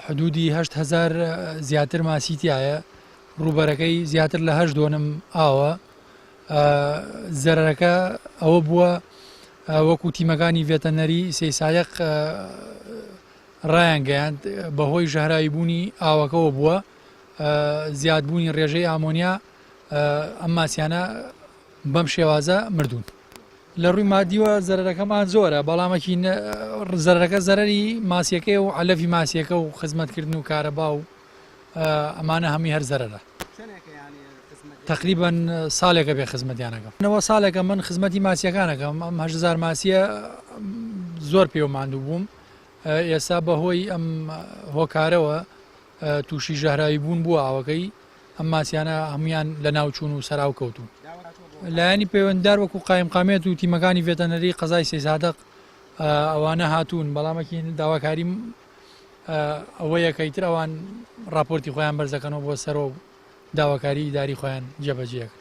حدودی 8000 زیاتر ماسی تایە، ڕووبەرەکەی زیاتر لە 8 دۆنم ئاوە. زەرەرەکە ئەوە بووە وەکو تیمەکانی ڤێتەنەری سەیسادق ڕایانگەیاند بەهۆی ژەهراوی بوونی ئاوەکەوە بووە، زیادبوونی ڕێژەی ئامۆنیا ئەم ماسیانە بەم شێوازە مردوون. لە ڕووی مادیوە زەرەرەکەمان زۆرە، بەڵامەکی زەرەرەکە زەرەری ماسیەکەی و عەلەفی ماسیەکە و خزمەتکردن و کارەبا و ئەمانە هەمووی هەر زەرەرە. تەقریبەن ساڵێکە بێ خزمەتیانەکەم. نەوە ساڵێکە من خزمەتی ماسیەکانەکەم، ئەم 8000 ماسیە زۆر پێوە ماندوو بووم، ئێستا بەهۆی ئەم هۆکارەوە تووشی ژەهراوی بوون بووە ئاوەکەی، ئەم ماسیانە هەمویان لە ناوچوون و سەراو کەوتوون. لایەنی پەیوەندیدار وەکو قایمقامیەت و تیمەکانی ڤێتەنەری قەزای سەیسادق ئەوانە هاتوون، بەڵامەکی داواکاریم ئەوەیە کە ئیتر ئەوان راپۆرتی خۆیان بەرزەکەنەوە بۆ سەرەوە و داواکاری ئیداری خۆیان جێبەجێ ئەکەن.